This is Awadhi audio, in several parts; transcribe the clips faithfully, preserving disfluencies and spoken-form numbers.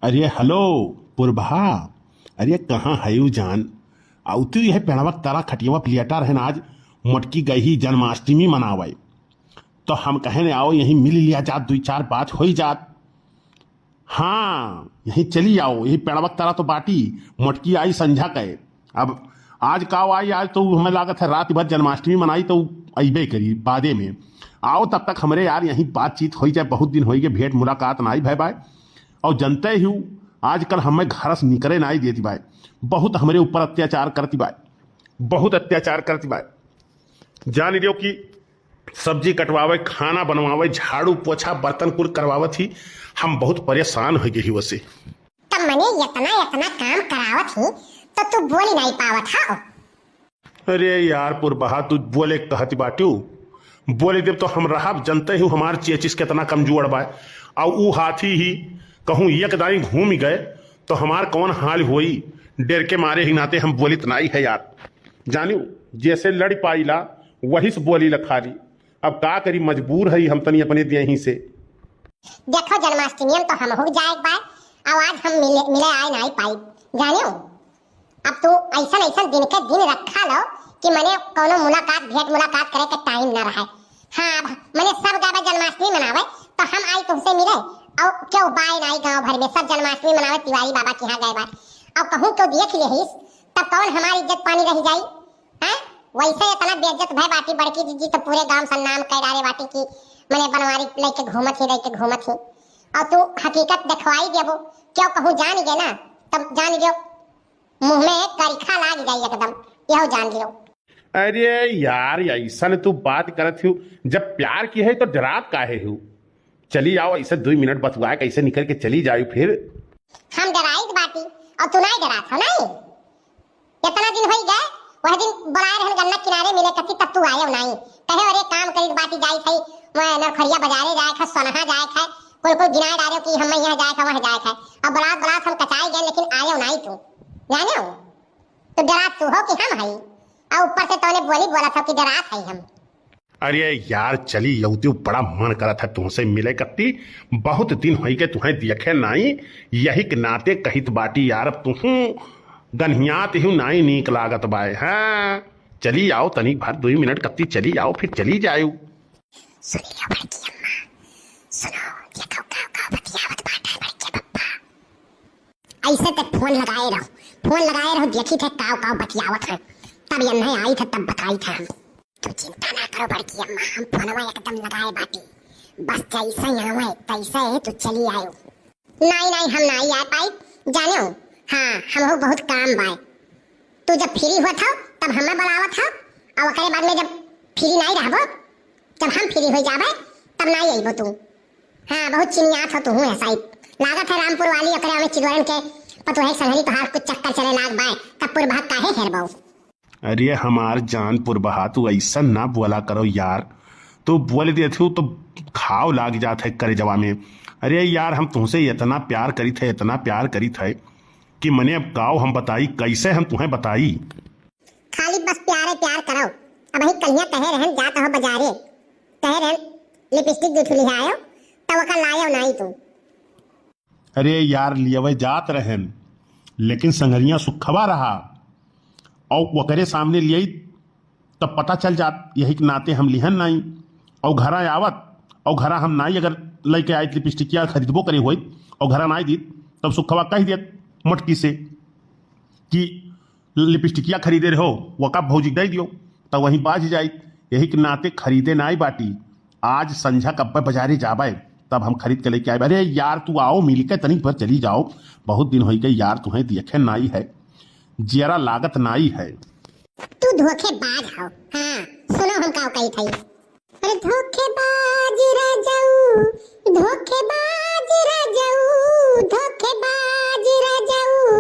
अरे हेलो पुरभा, अरे कहाँ हयू जान? अउ तू यह पेड़वा के तरा खटियवा पे लेटा रहन, आज मोटकी गई ही जन्माष्टमी मनावे। तो हम कहेन आओ यहीं मिल लिया जात, दुई चार बात होई जात। हाँ, यहीं चली आओ, यही पेड़वा के तरा तो बाटी, मोटकी आई संझा के। अब आज का आई, आज तो हमें लागत है रात भर जन्माष्टमी मनाई तो अइबे करी बादे में। आओ तब तक हमरे यार यहीं बातचीत होई जाए, बहुत दिन होई गए भेंट मुलाकात नाई भय बाय। अउ जनते ही हूँ, आजकल हमें घर से निकरे नाई देती बाय, बहुत हमरे ऊपर अत्याचार करती बाय, बहुत अत्याचार करती बाय। जान लियो कि सब्जी कटवावे, खाना बनवावे, झाड़ू पोछा बर्तन कुल करवावत ही, हम बहुत परेशान होइ गए ही वसे। तब मने इतना इतना काम करावत ही तो तू बोली नाई पावत हा। अरे यार पुरबहा, तू बोले कहत बाट्यू, बोले देब तो हम रहब, जनते ही हमार चेचिस कितना कमजोर बाय। अउ ऊ हाथी ही कहूँ एक दाई घूम गए तो हमार कौन हाल होई? डर के मारे ही नाते हम बोलित नाई है यार। जानियो, जैसे लड़ पाईला वही से बोली लखाली। अब का करी, मजबूर है हम तनी अपने देही से। देखो जन्माष्टमी में तो हमहू जाए के बा, अउ आज हम मिले मिले आए नाई पाई। जानियो, अब तू ऐसन ऐसन दिन के दिन रखा लो कि मने कौनो मुलाकात, भेंट मुलाकात करे के टाइम ना रहे। हाँ, अब मने सब जाबे जन्माष्टमी मनावे तो हम आई तुमसे मिले। अउ क्यों बाय नाई गांव भर में सब जन्माष्टमी मनावे तिवारी बाबा के यहाँ गए बा। अब कहूँ क्यों देख लेहिस तब कौन हमारी इज्जत पानी रह जाई? हैं? वैसे इतना बेइज्जत भय बाटी बड़की जीजी तो पूरे गांव से नाम कह डारे बाटी कि मने बनवारी लेके घूमत ही, लेके घूमत ही। अउ तू हकीकत देखवाई देबो, क्यों कहूँ जान गए ना तब जान गयो मुँह में करिखा लाग जाई एकदम, यहो जान लियो। अरे यार, ऐसन तू बात करत हूँ, जब प्यार की है तो डरात काहे हूँ? चली आओ, ऐसे दुई मिनट बतुआ के ऐसे निकल के चली जाओ फिर। हम डराइत बाटी अउ तू नाई डरात हो नाई? इतना दिन होई गए, वह दिन बुलाए रहन गन्ना किनारे मिले कथी तब तू आयो नाई। कहे अरे काम करीत बाटी जाई थई, वह नरखरिया बाजारे जाए थे, सोनहा जाए थे, कुल कुल गिनाए डारे कि हम यहाँ जाए थे, वहाँ जाए थे। अब बुलात बुलात हम कचाई गए लेकिन आयो नाई तू, जाने हो? तो डरात तू हो कि हम हई? अउ ऊपर से तोने बोली बोलत हो कि डरात हई हम। अरे यार, चली अउती, बड़ा मन करत है तुहसे मिले कत्ती, बहुत दिन होई के तुहें देखे नाई, यही के नाते कहित बाटी यार, अब तुहूँ गन्हियात ही नाई नीक लागत बाय। हाँ, चली आओ तनी भर दुई मिनट कत्ती चली आओ, फिर चली जायु। सुन लियो बड़की अम्मा, सुनो, देखो काव काव बतियावत बाटे बड़के पप्पा। ऐसे तक फोन लगाए रहो, फोन लगाए रहो, देखी थे काव काव बतियावत है, तब यन्हे आई थे तब बताई थे हम। तू चिंता ना करो बड़की अम्मा, हम फोनवा एकदम लगाए बाटी, बस जैसे आवे तैसे ही तू चली आयो। नाई, नाई, हम नाई आ पाई, जाने हो? हाँ, हमहू बहुत काम बाय। तू जब फ्री होत हो, तब हमें बुलावत हो, और ओकरे बाद में जब फ्री नाई रहबो, जब हम फ्री हो जाबे, तब नाई अइबो तू। हाँ, बहुत चिनियात हो तू हूँ है शायद। लागत है रामपुर वाली ओकरे हमें चिदोरन के पतोहे संहरी तोहार कुछ चक्कर चले लाग बाय, तब पुरभा काहे हेरबो? अरे हमार जान पुरबहा, तू ऐसा ना बोला करो यार। तू बोल देत हो तो घाव लाग जात है करेजवा में। अरे यार, हम तुमसे इतना प्यार करी थे, इतना प्यार करी थे कि मने अब काव हम बताई, कैसे हम तुम्हें बताई? खाली बस प्यारे प्यार करो। अब ही कलिया कहे रहन जात हो बाजारे, कहे रहन लिपस्टिक दू ठो लिहायो, तब ओका लायो नाई तू। अरे यार, लियवे जात रहन, लेकिन संगरिया सुखवा रहा, और ओकरे सामने लियई, तब पता चल जात, यही के नाते हम लिहन नाई। और घरा आवत, और घरा हम नाई अगर लेके आइत लिपस्टिकिया खरीदबो करे होइत, और घरा नाई दीत, तब सुखवा कह देत मोटकी से कि लिपस्टिकिया खरीदे रहो, वो का भौजी दे दियो, तब वहीं बाज जाइत। यही के नाते खरीदे नाई बाटी। आज संझा कब्बे बाजारे जाबे, तब हम खरीद के लेके आए। अरे यार, तू आओ, मिलके तनी पर चली जाओ, बहुत दिन होई गए यार, तुम्हें देखे नाई है, जियरा लागत नाई है। तू धोखेबाज हो। हाँ, सुनो हम काव कही थई। अरे धोखेबाज राजाऊ, धोखेबाज राजाऊ, धोखेबाज राजाऊ,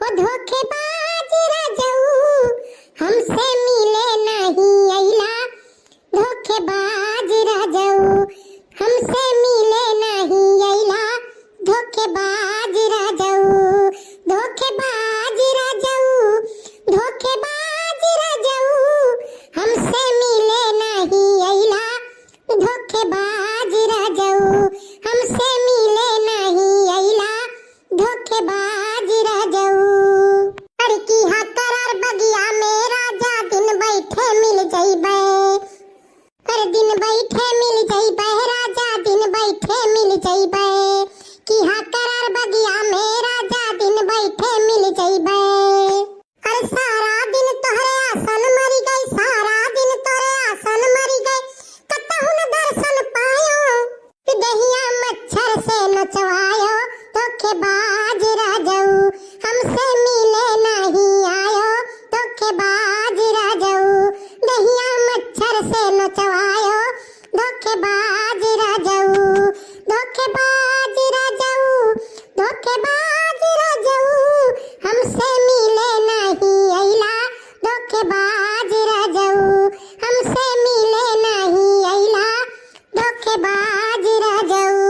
ओ धोखेबाज राजाऊ, हमसे मिले नहीं अइला, धोखेबाज राजाऊ, हमसे मिले नहीं अइला, धोखेबाज राजाऊ, धोखेबाज राजाऊ, धोखेबाज राजाऊ, हमसे मिले नहीं अइला, धोखेबाज राजाऊ, हमसे मिले नहीं अइला, बाज राजऊ। अरे किहा करार बगिया में राजा, दिन बैठे मिल जइबे। अरे दिन बैठे मिल जइबे राजा, दिन बैठे मिल जइबे। किहा करार बगिया में राजा, दिन बैठे मिल जइबे। अरे सारा दिन तोहरे आसन मरी गई, सारा दिन तोहरे आसन मरी गई, कतहु न दर्शन पायो। दहिया मच्छर से नचवायो, धोखेबाज राजऊ, हमसे मिले नहीं आयो, धोखेबाज राजऊ। दहिया मच्छर से नचवायो, धोखेबाज राजऊ, धोखेबाज राजऊ, धोखेबाज राजऊ, हमसे मिले नहीं अइला, धोखेबाज राजऊ, हमसे मिले नहीं अइला, धोखेबाज राजऊ।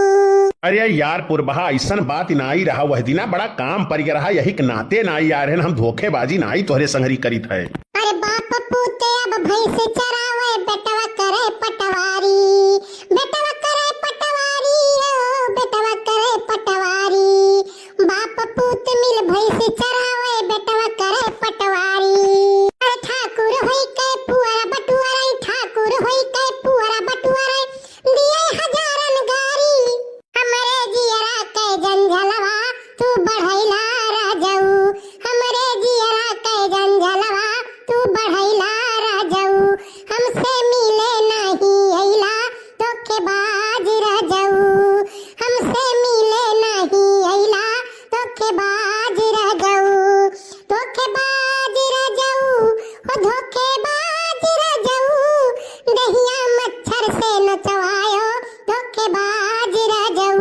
अरे यार पुरबहा, अइसन बात नाई रहा वह दिना, बड़ा काम परि गया रहा, यही के नाते नाई आए रहन हम, धोखेबाजी नाई तोहरे संगरी करित है। अरे बाप पूते अब भैंस चरावे, बेटवा करे पटवारी, बेटवा करे पटवारी, ओ बेटवा करे पटवारी। बाप पूत मिल भैंस चरावे, बेटवा करे पटवारी। अरे ठाकुर होई के पुअरा बटुअरा, ठाकुर होई के पुअरा बटुअरा, दिए हजारन गारी। हमरे जियरा के जंझलवा तू बढ़ैला राजऊ, हमरे जियरा के जंझलवा तू बढ़ैला राजऊ। हमसे मिले नहीं अइला, धोखेबाज राजऊ, हमसे मिले नहीं अइला, धोखेबाज राजऊ, धोखेबाज राजऊ, ओ धोखेबाज राजऊ। दहिया मच्छर से नचवायो, धोखेबाज राजऊ,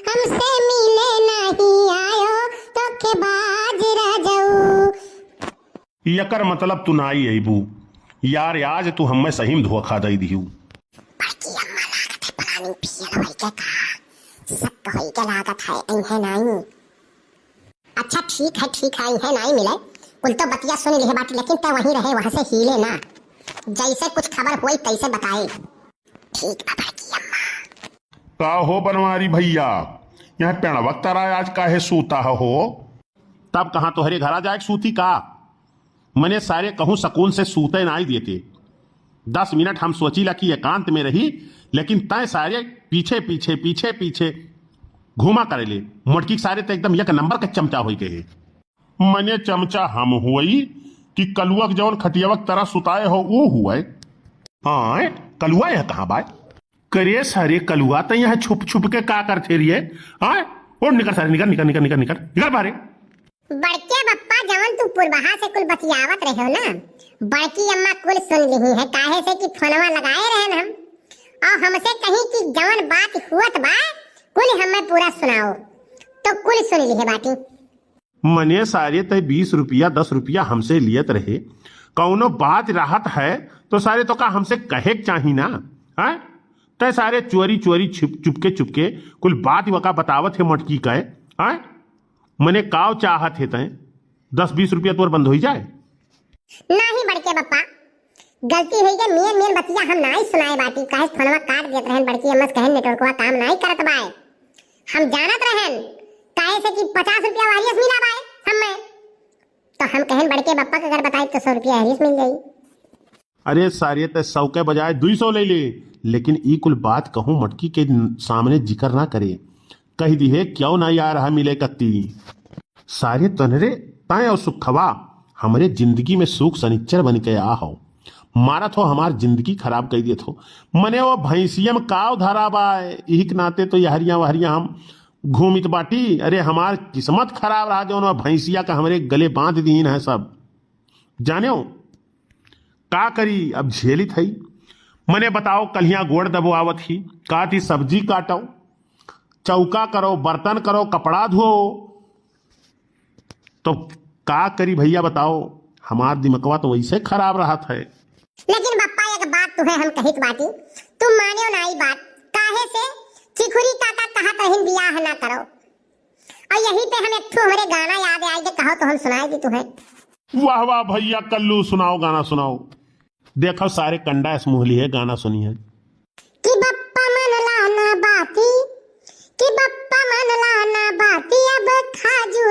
हमसे मिले नहीं आयो, धोखेबाज राजऊ। एकर मतलब तू नाई अइबू। यार, आज तू हम्मे सही में धोखा दइ दिहू। बड़की अम्मा लागत है planning fail होई के का? शक होई के लागत है, अइहे नाई। अच्छा ठीक है, ठीक है, अइहे नाई मिले। कुल तो बतिया सुन लिहे बाटी, लेकिन तै वहीं रहे, वहां से हिले ना। जैसे कुछ खबर होई तैसे बताए। ठीक बा बड़की अम्मा। का हो बनवारी भैया, यहाँ पेड़वा के तरा आज काहे सूता हो? तब कहाँ तोहरे घरा जाए के सूती का? मने सारे कहूँ सकून से सूते नाई देते। दस मिनट हम सोचीला कि एकांत में रही, लेकिन तय सारे पीछे पीछे पीछे पीछे घूमा करेले। मोटकी के सारे तो एकदम एक नंबर के चमचा होई के है। मने चमचा हम होई कि कलुआ के जौन खटियावा के तरा सुताए हो ऊ हुए? हाँ, कलुआ यह कहाँ बाय? करे सारे कलुआ, तै यहाँ छुप छुप के का करते रहिए? हाँ, उठ निकर सारे, निकर, निकर, निकर, निकर, निकर, निकर बाहरे। बड़के बप्पा, जवन तू पुरबहा से कुल बतियावत रहे हो ना, बड़की अम्मा कुल सुन लिही है, काहे से कि फोनवा लगाए रहन हम, और हमसे कही कि जवन बात हुअत बा, कुल हमें पूरा सुनाओ, तो कुल सुन लिहे बाटी। मने सारे तय बीस रुपया, दस रुपया हमसे लियत रहे, कौनो बात रहत है तो सारे तो का हमसे कहे के चाही ना, हैं? तय सारे चोरी चोरी छुप, चुपके चुपके कुल बात वका बतावत है मोटकी कहे, हैं? मने काव चाहत है तय दस बीस रुपया तोर बंद होई जाए? नाही बड़के बप्पा, गलती होई गई, मेन मेन बतिया हम नाही सुनाए बाटी, काहे फोनवा काट देत रहन, बड़की अम्मा से कहन नेटवर्कवा काम नाही करत बाय। हम जानत रहन, काहे से कि पचास रुपया वारियस मिला बाय हमें। तो हम कहन बड़के बप्पा के अगर बताई तो सौ रुपया वारियस मिल जाई। अरे सारे, ते सौ के बजाय दुई सौ ले ले, लेकिन ई कुल बात कहूँ मोटकी के सामने जिक्र ना करे। कह दिहे, "क्यों ना यार, हम मिले कत्ती।" सारे तनरे, ताए और सुखवा, हमरे जिंदगी में सूख सनिच्चर बन के आ हो। मारत हो, हमार जिंदगी खराब कर देत हो। मने वो भैंसिया में काव धरा बा, इही के नाते तो यहरिया वहरिया हम घूमित बाटी। अरे, हमार किस्मत खराब रहा, जौन वो भैंसिया का हमरे गले बांध दीन है सब। जाने हो, का करी, अब झेलित हई। मने बताओ, कल्हिया गोड़ दबवावत ही, का थी सब्जी काटो, चौका करो, बर्तन करो, कपड़ा धो, तो का करी भैया बताओ, हमार दिमकवा तो वैसे खराब रहत है। लेकिन बप्पा, एक बात तुहे हम कहित बाटी, तू मानियो ना ई बात, काहे से चिखुरी काका कहत रहिन बियाह ना करो। और यही पे हम एक ठो हमरे गाना याद आए, जे कहो तो हम सुनाए दी तुहे। वाह वाह भैया कल्लू, सुनाओ, गाना सुनाओ। देखो सारे कंडा समूह लिए गाना सुनिए। कि बप्पा मन लाना बाती, कि बप्पा मन लाना बाती, अब खाजू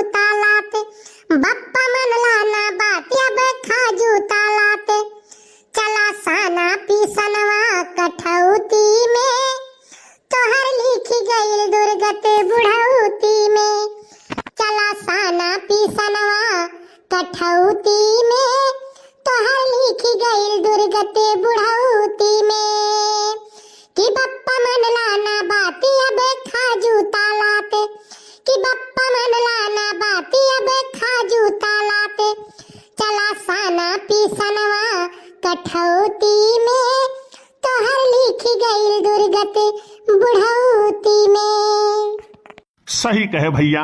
सही कहे भइया,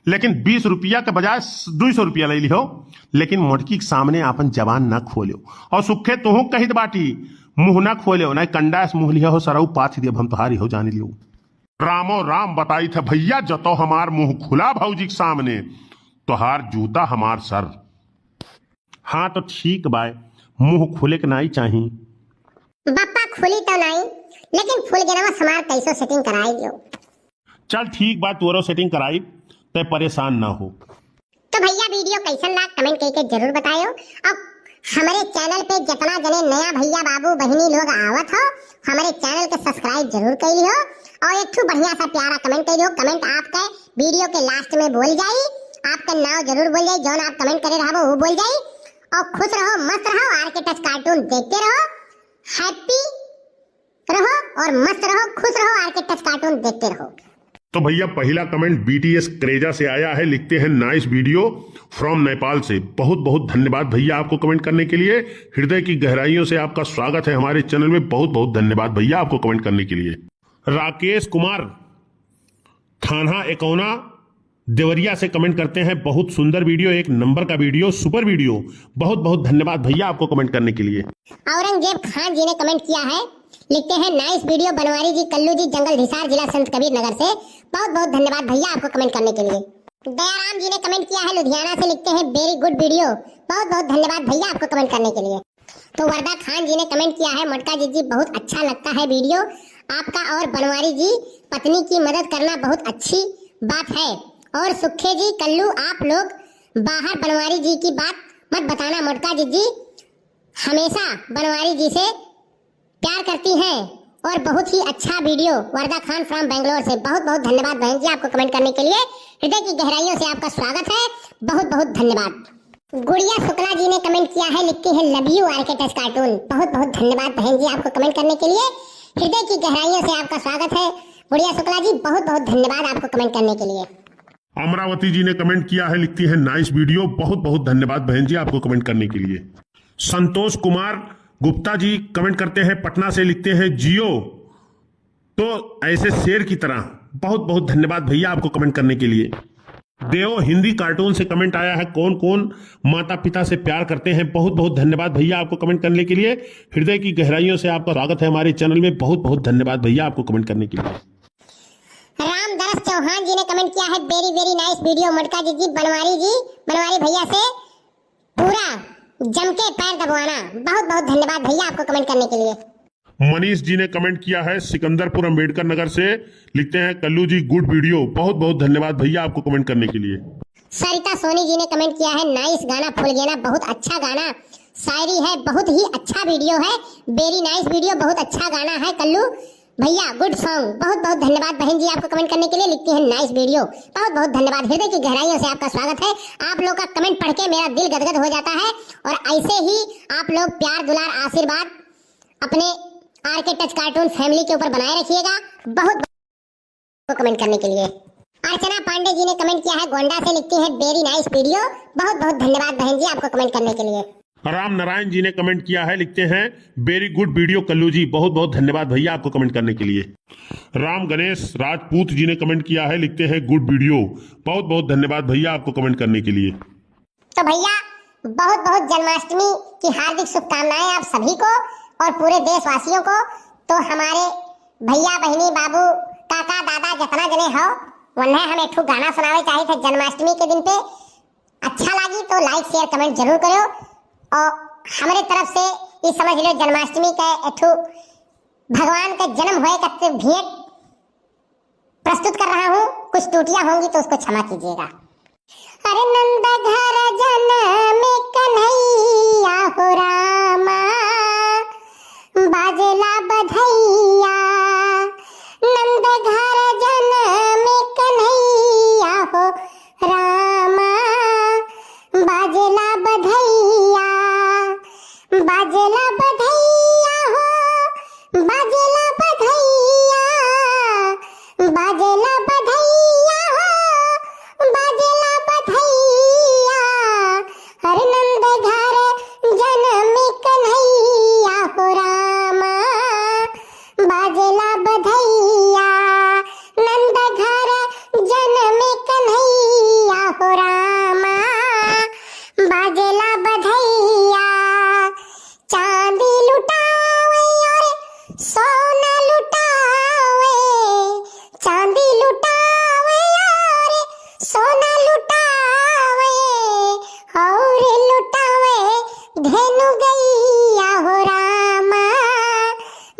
लेकिन बीस रुपया के बजाय दुई सौ रुपया ले लिहो, लेकिन मोटकी के सामने आपन जबान ना खोल्यो। और सुखे तुहू कहित बाटी, मुँह ना खोल्यो, नहीं कंडा से मुँह लिहो सरऊ पाथ देब हम तोहारी हो जानी लियो। रामो राम बताइत है भइया, जतो हमार मुँह खुला भौजी के सामने, तोहार जूता हमार सर। हाँ तो ठीक बाय, मुँह खुले के नाई चाही। बप्पा खुली तो नाई, लेकिन फुलगेनवा समार कैसो setting कराई लियो। चल ठीक बा, तोरो setting कराई, तै परेशान ना हो। तो भइया video कैसन लाग comment कइके जरूर बतायो। अब हमरे channel पे जितना जने नया भइया बाबू बहिनी लोग आवत हो, हमरे channel के subscribe जरूर कइ लिहो और एक ठो बढ़िया सा प्यारा comment कइ लिहो। Comment आपके video के last में बोल जाई, आपका नाव जरूर बोल जाई, जौन आप comment करे रहबो वो बोल जाई। और खुश रहो, मस्त रहो, आर के टच cartoon देखते रहो, happy रहो और मस्त रहो, खुश रहो, आर के टच cartoon देखते रहो। तो भइया पहला comment B T S क्रेजा से आया है, लिखते हैं nice video from नेपाल से। बहुत बहुत धन्यवाद भइया आपको comment करने के लिए, हृदय की गहराइयों से आपका स्वागत है हमारे channel में। बहुत बहुत धन्यवाद भइया आपको comment करने के लिए। राकेश कुमार थाना एकौना देवरिया से comment करते हैं, बहुत सुंदर video, एक number का video, super video। बहुत बहुत धन्यवाद भइया आपको comment करने के लिए। औरंगजेब खान जी ने comment किया है, लिखते हैं nice video बनवारी जी, कल्लू जी, जंगल हिसार, जिला संत कबीर नगर से। बहुत बहुत धन्यवाद भइया आपको comment करने के लिए। दयाराम जी ने comment किया है लुधियाना से, लिखते हैं very good video। बहुत बहुत धन्यवाद भइया आपको comment करने के लिए। तो वरदा खान जी ने comment किया है, मोटका जिज्जी बहुत अच्छा लगता है video आपका, और बनवारी जी पत्नी की मदद करना बहुत अच्छी बात है, और सुखे जी कल्लू आप लोग बाहर बनवारी जी की बात मत बताना, मोटका जिज्जी हमेशा बनवारी जी से प्यार करती हैं। और बहुत ही अच्छा video वरदा खान from बैंगलोर से। बहुत बहुत धन्यवाद बहन जी आपको comment करने के लिए, हृदय की गहराइयों से आपका स्वागत है, बहुत बहुत धन्यवाद। गुड़िया शुक्ला जी ने comment किया है, लिखती है love you आर के टच cartoon। बहुत बहुत धन्यवाद बहन जी आपको comment करने के लिए, हृदय की गहराइयों से आपका स्वागत है गुड़िया शुक्ला जी, बहुत बहुत धन्यवाद आपको comment करने के लिए। अमरावती जी ने comment किया है, लिखती है nice video। बहुत बहुत धन्यवाद बहन जी आपको comment करने के लिए। संतोष कुमार गुप्ता जी comment करते हैं पटना से, लिखते हैं जियो तो ऐसे शेर की तरह। बहुत बहुत धन्यवाद भइया आपको comment करने के लिए। देव हिंदी cartoon से comment आया है, कौन कौन माता पिता से प्यार करते हैं। बहुत बहुत धन्यवाद भइया आपको comment करने के लिए, हृदय की गहराइयों से आपका स्वागत है हमारे channel में। बहुत बहुत धन्यवाद भइया आपको comment करने के लिए। रामदरस चौहान जी ने comment किया है, very very nice video मोटका जिज्जी, बनवारी जी, बनवारी भइया से पूरा जम के पैर दबवाना। बहुत बहुत धन्यवाद भइया आपको comment करने के लिए। मनीष जी ने comment किया है सिकंदरपुर अंबेडकर नगर से, लिखते हैं कल्लू जी good video। बहुत बहुत धन्यवाद भइया आपको comment करने के लिए। सरिता सोनी जी ने comment किया है nice गाना फुलगेना, बहुत अच्छा गाना, शायरी है, बहुत ही अच्छा video है, very nice video, बहुत अच्छा गाना है कल्लू भइया, good song। बहुत बहुत धन्यवाद बहन जी आपको comment करने के लिए, लिखती हैं nice video। बहुत बहुत धन्यवाद, हृदय की गहराइयों से आपका स्वागत है। आप लोग का comment पढ़ के मेरा दिल गदगद हो जाता है और ऐसे ही आप लोग प्यार दुलार आशीर्वाद अपने आर के टच cartoon family के ऊपर बनाए रखिएगा। बहुत को comment करने के लिए। अर्चना पांडे जी ने comment किया है गोंडा से, लिखती हैं very nice video। बहुत बहुत धन्यवाद बहन जी आपको comment करने के लिए। राम नारायण जी ने comment किया है, लिखते हैं very good video कल्लू जी। बहुत बहुत धन्यवाद भइया आपको comment करने के लिए। राम गणेश राजपूत जी ने comment किया है, लिखते हैं good video। बहुत बहुत धन्यवाद भइया आपको comment करने के लिए। तो भइया बहुत बहुत जन्माष्टमी की हार्दिक शुभकामनाएं आप सभी को और पूरे देशवासियों को। तो हमारे भइया बहिनी बाबू काका दादा जितना जने हो, उन्हें हम एक ठो गाना सुनावे चाहित है जन्माष्टमी के दिन पे। अच्छा लागी तो like share comment जरूर करो और हमरे तरफ से ये समझ लो जन्माष्टमी का एक ठो भगवान का जन्म होए का भेंट प्रस्तुत कर रहा हूँ, कुछ त्रुटियां होंगी तो उसको क्षमा कीजिएगा। अरे नंद घर जनम कन्हैया हो रामा, बाजला बधैया। नंद घर जनम कन्हैया हो रामा, बाजला बधैया। बाजला बधैया हो, बाजला बधैया, बाजला बधैया हो, बाजला बधैया। अरे नंद धेनु गैया हो रामा,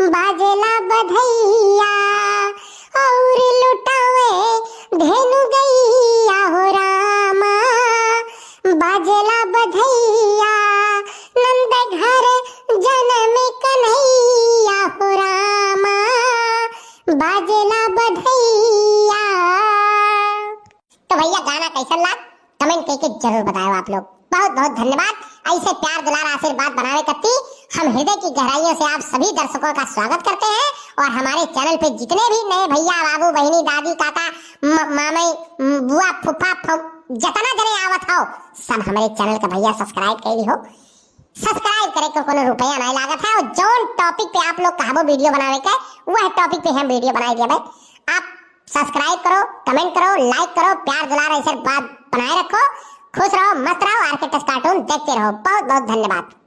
बाजेला बधैया, और लुटावे धेनु गैया हो रामा, बाजेला बधैया, नंद घर जनम कन्हैया हो रामा, बाजेला बधैया। तो भैया, गाना कैसन लाग, comment करके जरूर बताओ आप लोग। बहुत बहुत धन्यवाद ऐसे प्यार, दुलार, आशीर्वाद बनावे कत्ती। हम हृदय की गहराइयों से आप सभी दर्शकों का स्वागत करते हैं और हमारे channel पे जितने भी नए भैया, बाबू, बहिनी, दादी, काका, म-, मामई, म-, बुआ, फूफा, फू-, जितना जने आवत हो, सब हमारे channel का भैया subscribe कर ली हो। Subscribe करे के कोनो रुपया नहीं लागत है और जौन topic पे आप लोग कहबो video बनावे के, वह topic पे हम video बनाए देबे। आप subscribe करो, comment करो, like करो, प्यार दुलार ऐसे बात बनाए रखो। खुश रहो, मस्त रहो, आरकेटेस cartoon देखते रहो। बहुत बहुत धन्यवाद।